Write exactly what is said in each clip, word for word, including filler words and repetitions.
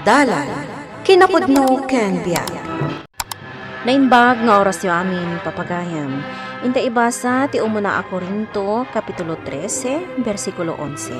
Dalan, kinapudno ken biag. Naimbag nga orasyo amin, papagayam. Inta ibasa ti umuna a Corinto, Kapitulo trese, bersikulo onse.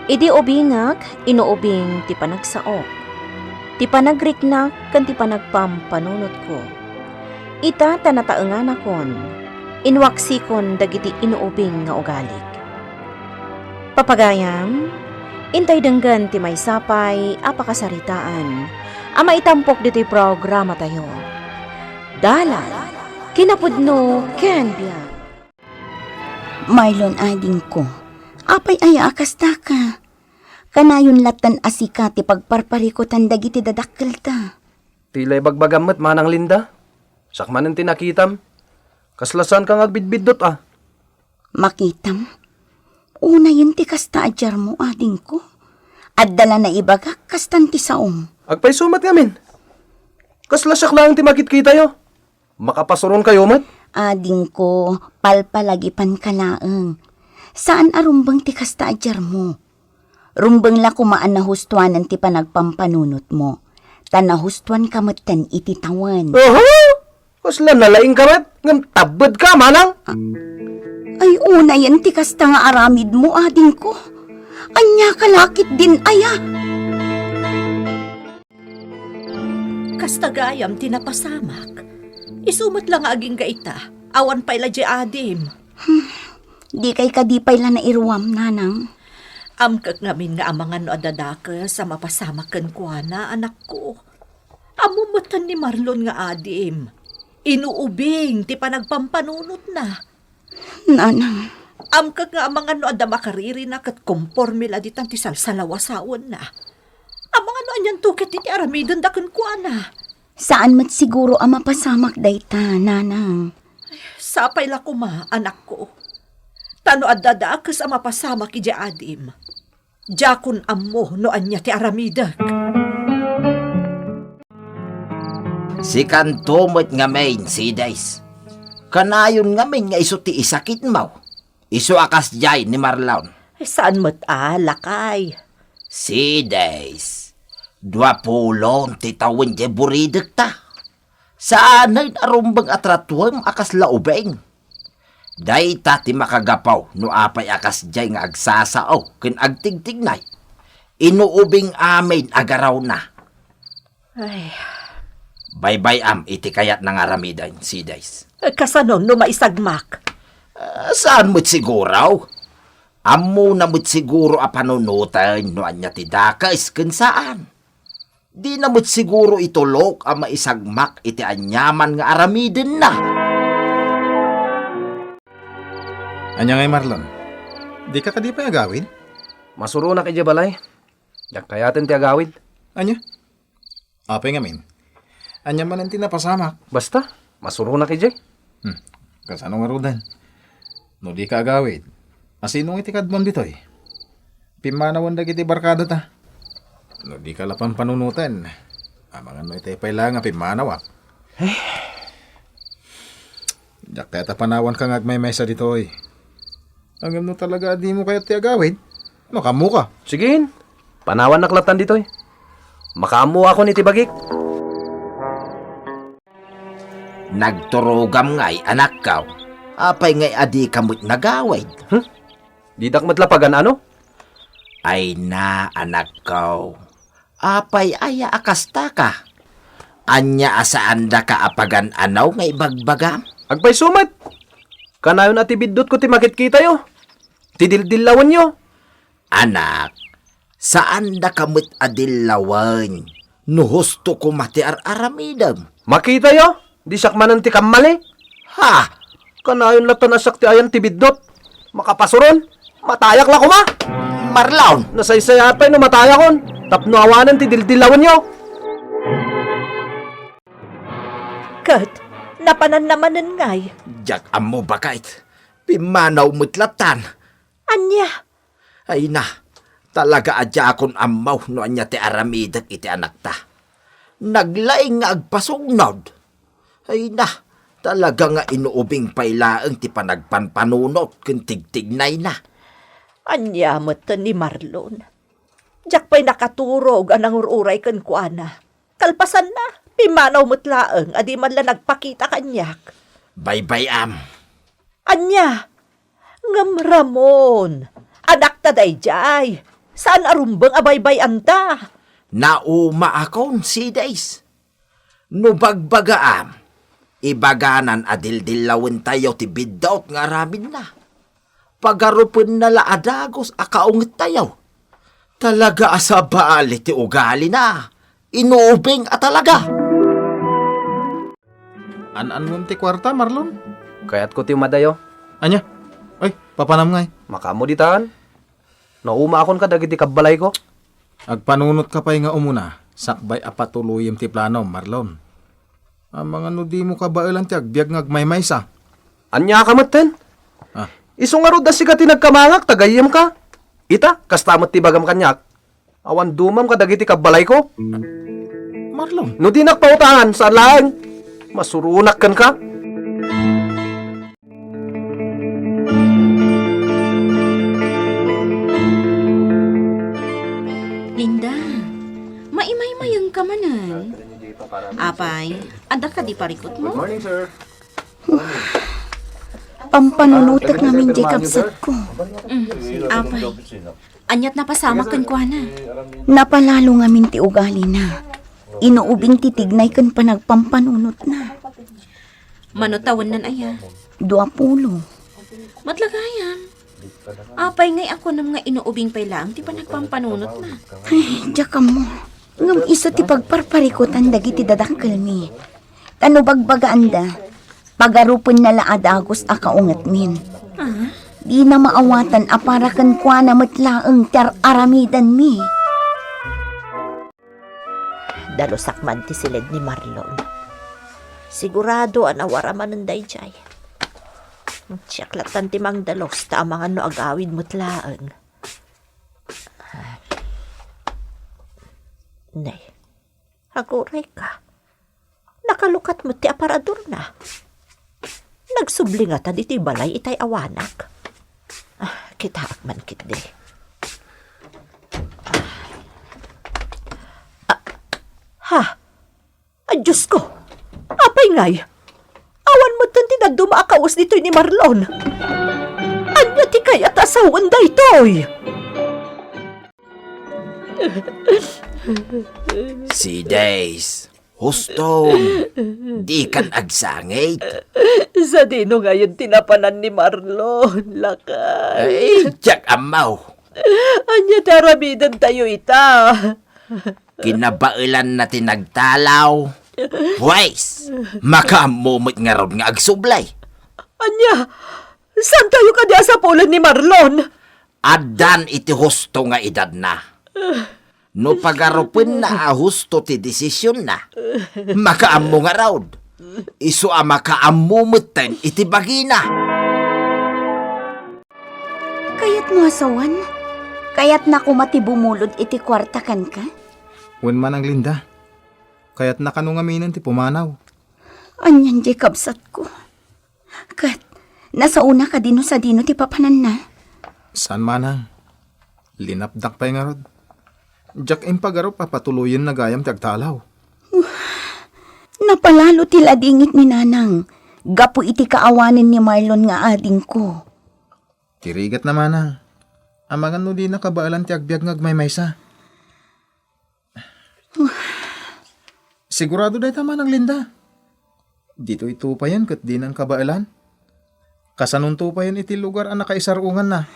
Idi ubingak, inuubing ti panagsaok, ti panagriknak, ken ti panagpampanunotko. Ita ta nataenganakon, inwaksikon dagiti inuubing nga ugalik. Papagayam, intay denggen ti maysa pay a pakasaritaan a maitampok ditoy programatayo. Dalan, kinapudno, ken biag. Marlon, adingko, apay aya a kastaka? Kanayon latta a sika ti pagparparikutan dagiti dadakkelta. Ti la ibagbagam met, Manang Linda. Siak manen ti nakitam. Kasla saanka nga agbidbiddut a. Makitam? Unayen ti kasta a diarmo, adingko. Adda la naibagak kastan ti saom. Agpayso met ngamin. Kasla siak laeng ti makitkitayo. Makapasuronkayo met? Adingko, palpalagipanka laeng. Saan a rumbeng ti kasta a diarmo. Rumbeng la koma a nahustuanan ti panagpampanunotmo, ta nahustuanka metten iti tawen. Oho! Kasla nalaingka met, ngem tabbedka, manang? Ay, unayen ti kasta nga aramidmo, adingko. Ania ka lakit din aya? Kasta gayam ti napasamak. Isu met la nga agingga ita, awan pay la di adim. Hmm, dikay kadi pay la nairuam, nanang? Amkek ngamin nga amangan no adda dakes a mapasamak kenkuana, anakko. Ammom metten ni Marlon nga adim. Inuubing ti panagpampanunotna. Nanang. Amkek nga amangan no adda makaririna ket komporme la ditan ti salsalawasawenna. Amangan no anianto ket iti aramidenda kenkuana. Saan met siguro a mapasamak dayta, nanang. Sapay la koma, anakko. Ta no adda dakes a mapasamak idiay adim, diakon ammo no ania ti aramidek. Sikanto met ngamin, Sides. Kanayon ngamin nga isu ti isakitmo. Isu a kasdiay ni Marlon. Saan met a, lakay? Sides, dua pulon ti tawen diay buridekta. Saanen a rumbeng a tratuem a kasla ubing. Dayta ti makagapu no apay a kasdiay nga agsasao ken agtigtignay. Inuubing amin a garawna. Ay. Baybay-am iti kayatna nga aramiden, Sides. Kasano no maisagmak? Ah, saan met siguro? Ammona met siguro a panunoten no ania ti dakes ken saan. Dina met siguro itulok a maisagmak iti aniaman nga aramidenna. Ania ngay, Marlon? Dika kadi pay agawid? Masuronak idiay balay. Diak kayaten ti agawid. Ania? Apay ngamin? Ania manen ti napasamak? Basta, masuronak idiay. Hmm. Kasano ngaruden? No dika agawid, asino ngay ti kadmon ditoy? Pimmanawen dagiti barkadata. No dika la pampanunoten, amangan no itay pay la nga pimmanawak. Eh. Diak kayat a panawanka nga agmaymaysa ditoy. Ngem no talaga a dimo kayat ti agawid, makaammoka. Sige, panawannak lattan ditoy. Makaammoakon iti bagik. Nagturogam ngay, anakko. Apay ngay a dika met nagawid? Hmm? Didak met la pagan-ano? Ay na, anakko. Apay aya a kastaka? Ania a saandaka a pagan-ano nga ibagbagam? Agpayso met. Kanayon a ti biddutko ti makitkitayo. Ti dildillawenyo. Anak, saandaka met a dillawen no husto koma ti ar-aramidem. Makitayo, di siak manen ti kammali. Ha? Kanayon latta a siak ti ayan ti biddut. Makapasuron, matayak la koma. Marlon! Nasaysayat pay no matayakon, tapno awanen ti dildillawenyo. Ket, napananna manen ngay? Diak ammo, baket. Pimmanaw met lattan. Ania? Ay na, talaga a diakon ammo no ania ti aramidek iti anakta. Naglaing nga agpasugnod. Ay na, talaga nga inuubing pay laeng ti panagpanpanunot ken tigtignayna. Ania met ni Marlon? Diak pay nakaturog a nangur-uray kenkuana. Kalpasanna, pimmanaw met laeng a di man la nagpakita kaniak. Baybay-am. Ania? Ngem Ramon, anakta daydiay. Saan a rumbeng a baybay-anta. Naumaakon, Sidays. No bagbagaam, ibaganan a dildillawentayo ti biddaut nga aramidna. Pagarupenna la a dagus a kaungettayo. Talaga a sabali ti ugalina. Inuubing a talaga. An-anmom ti kuarta, Marlon? Kayatko ti umadayo. Ania? Ay, papanam ngay? Makaammo ditan. Naumaakon kadagiti kabbalayko. Agpanunotka pay nga umuna, sakbay a patuloyem ti planom, Marlon. Amangan no dimo kabaelan ti agbiag nga agmaymaysa. Ania ka metten? Ah. Isu ngarud a sika ti nagkamangak, ta gayyemka. Ita, kasta met ti bagam kaniak. Awan dumam kadagiti kabbalayko. Marlon. No dinak pautangan, saan laeng. Masuronak kenka. Linda, maimaymayengka manen. Apay, adda kadi parikutmo? Pampanunotek ngamin diay kabsatko. Mm, apay. Aniat napasamak kenkuana? Napalalo ngamin ti ugalina. Inuubing ti tignay ken panagpampanunotna. Mano tawennan aya? Dua pulo. Met la gayam. Apay ngay a kunam nga inuubing pay laeng ti panagpampanunotna? Ay, diak ammo. Ngem isu ti pagparparikutan dagiti dadakkelmi. Ta no bagbagaanda, pagarupenna la a dagus a kaungetmin. Ah? Dina maawatan a para kenkuana met laeng ti ar-aramidanmi. Dalusak man ti siled ni Marlon. Sigurado a nawara manen daydiay. Siak lattan ti mangdalus ta amangan no agawid met laeng. Nay, agurayka. Nakalukat met ti aparadorna. Nagsubli ngata ditoy balay itay awanak. Ah, kitaak man ketdi. Ah, ha? Ay, Diosko! Apay ngay? Awan metten ti dadduma a kawes ditoy ni Marlon. Ania ti kayat a sawen daytoy? Sidays, husto, dikan agsangit. Sadino ngayen ti napanan ni Marlon, lakay? Ay, diak ammo. Ania ti aramidentayo ita? Kinabaelanna ti nagtalaw. Pwes, makaammo met ngarud nga agsubli. Ania? Saantayo kadi a sapulen ni Marlon? Addan iti husto nga edadna. No pagarupenna a husto ti desisionna, makaammo ngarud. Isu a makaammo metten iti bagina. Kayatmo a sawen? Kayatna koma ti bumulod iti kuarta kenka? Wen, Manang Linda. Kayatna kano ngaminen ti pumanaw. Anian diay kabsatko? Ket, nasaona kadi no sadino ti papananna? Saan, Manang. Linapdak pay ngarud. Diak impagarup a patuloyenna gayam ti agtalaw. Napalalo ti ladingit ni Nanang gapu iti kaawanen ni Marlon nga adingko. Ti rigatna, Manang. Amangan no dina kabaelan ti agbiag nga agmaymaysa. Sigurado dayta, Manang Linda. Ditoy tupayen ket dinan kabaelan. Kasanonto payen iti lugar a nakaisar-onganna?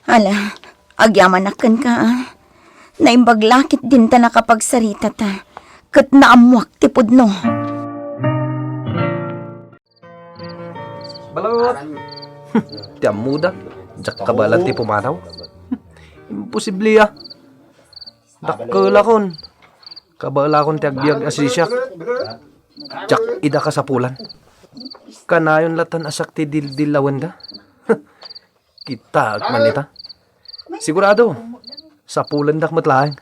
Ala, agyamanak kenka, a. Naimbag la ketdin ta nakapagsaritata, ket naammoak ti pudno. Balut. Ti ammoda, diak kabaelan ti pumanaw. Imposible, a. Dakkelakon. Kabaelakon ti agbiag a sisiak. Diak ida kasapulan. Kanayon lattan a siak ti dildillawenda. Kitaek man ita. Sigurado, sapulendak met laeng.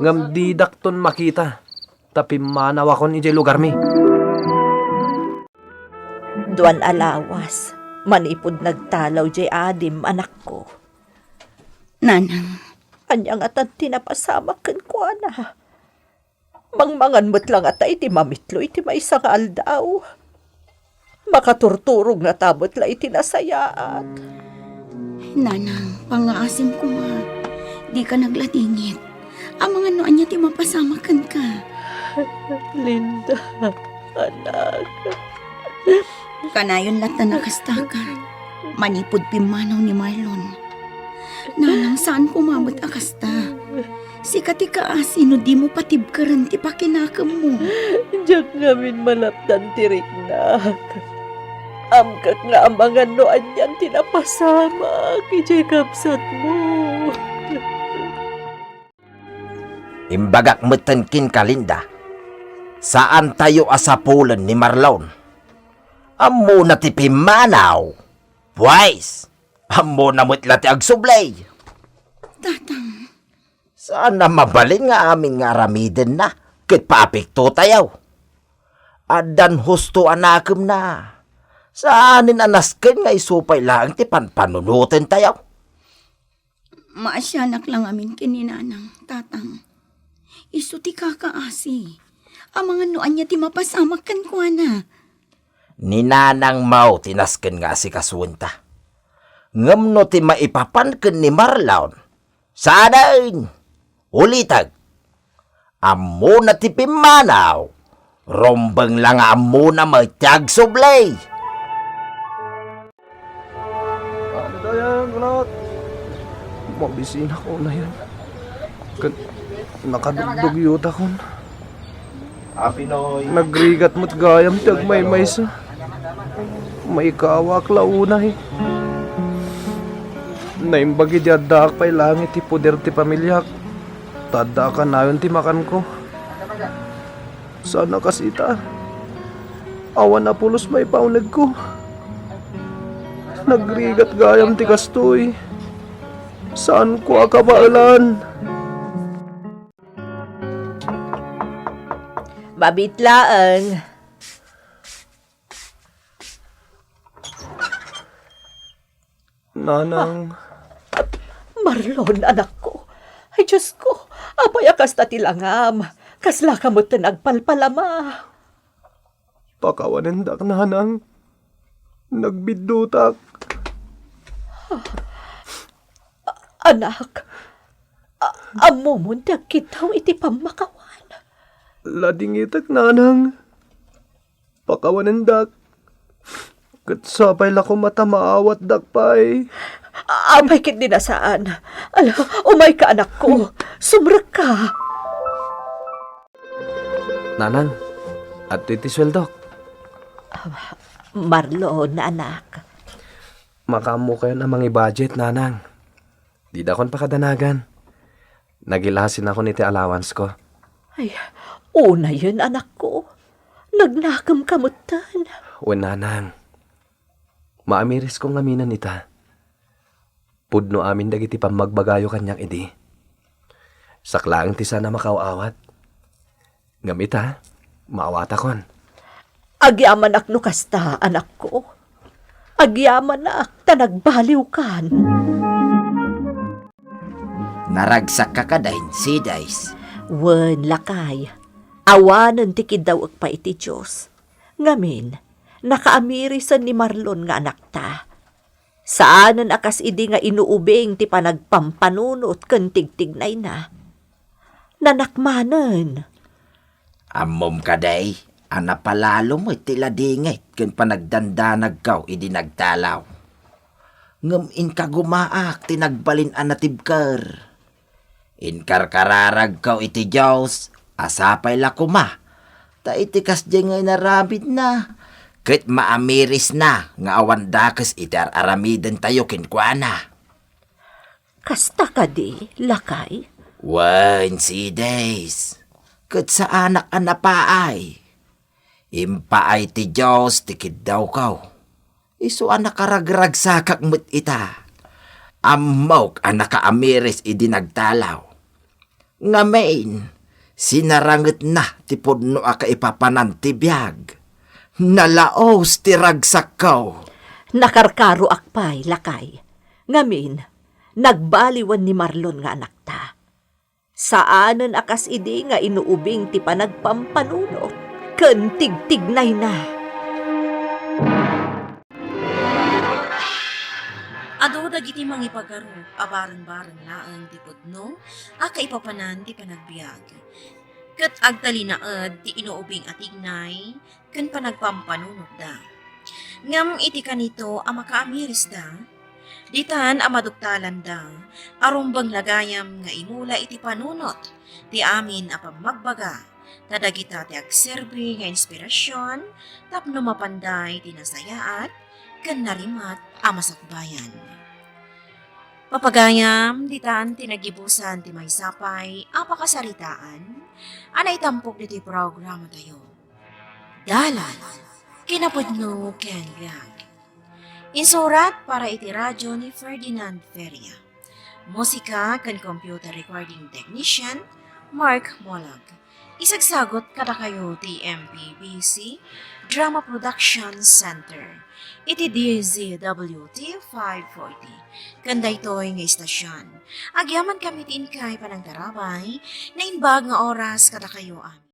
Ngem didakton makita, ta pimmanawakon idiay lugarmi. Duan a lawas, manipud nagtalaw diay adim, anakko. Nanang, Ania ngatan ti napasamak kenkuana? Mangmangan met la ngata iti mamitlo iti maysa nga aldaw. Makaturturog ngata met la iti nasayaat. Nanang, pangngaasim koma. Dika nagladingit. Amangan no ania ti mapasamak kenka. Linda, anak. Kanayon latta a kasta ka. Manipud pimmanaw ni Marlon. Nanang, saan koma met a kasta. Sika ti kaasi no dimo patibkeren ti pakinakemmo. Diak ngamin malapdan ti riknak. Amkak nga amangan no anian ti napasamak idiay kabsatmo. Imbagak metten kenka, Linda, saantayo a sapulen ni Marlon. Ammona ti pimmanaw. Pues, ammona met la ti agsubli. Tatang. Saan a mabalin nga amin nga aramidenna ket paapektotayo. Addan husto a nakemna. Saanen a nasken nga isu pay laeng ti panpanunotentayo. Maasianak la ngamin ken ni Nanang, Tatang. Isu ti kakaasi. Amangan no ania ti mapasamak kenkuana. Ni Nanang maw ti nasken nga asikasuenta. Ngem no ti maipapan ken ni Marlon, saanen! Ulitek! Ammona ti pimmanaw, rumbeng la nga ammona met ti agsubli. Ano daw yan, Kulot? Mabisinak unayen. Ket nakadugdugyotakon. Apinoy. Nagrigat met gayam ti agmaymaysa. Maikawak la unay. Naimbag idi addaak pay laeng iti poder ti pamiliak. Ta adda a kanayon ti makanko. Saan a kas ita. Awan a pulos maipaunegko. Nagrigat gayam ti kastoy. Saanko a kabaelan. Mabit laeng. Nanang. Ah, Marlon, anakko. Ay, Diosko, apay a kasta ti langam? Kaslaka metten agpalpalama? Pakawanendak, Nanang. Nagbiddutak. Ah, anak, a-, ammomon ti agkiddaw iti pammakawan. Ladingitek, Nanang. Pakawanendak. Ket sapay la koma ta maawatdak pay. Apay ketdi a saan. Ala, umayka, anakko. Sumrekka. Nanang, adtoy ti sueldok. Ah, Marlon, anak. Makaammokayon a mangi-budget, Nanang. Didakon pakadanagan. Nagilasinakon iti allowance ko. Ay, unayen, anakko. Nagnakemka metten. Wen, Nanang. Maamirisko ngaminen ita. Pudno amin dagiti pammagbagayo kaniak idi. Siak laeng ti saan a makaaw-awat. Ngem ita, maawatakon. Agyamanak no kasta, anakko. Agyamanak ta nagbaliwkan. Naragsakka kadi, Sides? Wen, lakay. Awanen ti kiddawek pay iti Dios. Ngamin, nakaamirisan ni Marlon nga anakta. Saanen a kas idi nga inuubing ti panagpampanunot ken tigtignayna. Nanak manen. Ammom kadi a napalalo met ti ladingit ken panagdandanagko idi nagdalaw. Ngem inkagumaak ti nagbalin a natibker. Inkarkararagko iti Dios a sapay la koma, ta iti kasdiay nga inaramidna, ket maamirisna nga awan dakes iti ar-aramidentayo kenkuana. Kasta kadi, lakay? Wen, Sides, ket saanak a napaay. Impaay ti Dios ti kiddawko. Isu a nakaragragsakak met ita. Ammok a nakaamiris idi nagdalaw. Ngamin, sinarangetna ti pudno a kaipapanan ti biag. Nalaos ti ragsakko. Nakarkaroak pay, lakay. Ngamin, Nagbaliwen ni Marlon nga anakta. Saanen a kas idi nga inuubing ti panagpampanunot ken tigtignayna. Adu dagiti mangipagarup a bareng-bareng laeng ti pudno a kaipapanan ti panagbiag. Ket agtalinaed ti inuubing a tignay ken panagpampanunotda. Ngem iti kanito a makaamirisda, ditan a maduktalanda a rumbeng la gayam nga imula iti panunot ti amin a pammagbaga, ta dagita ti agserbi nga inspirasion tapno mapanda iti nasayaat ken narimat a masakbayan. Papagayam, ditan ti naggibusan ti maysa pay a pakasaritaan a naitampok ditoy programatayo. Dalan, kinapudno ken biag. Insurat para iti radyo ni Ferdinand Feria. Musika ken computer recording technician, Mark Molag. Isagsagut kadakayo ti M P B C Drama Production Center iti D Z W T five forty. Ken daytoy nga istasyon, agyamankami ti inkay panangtarabay, naimbag nga oras kadakayo amin.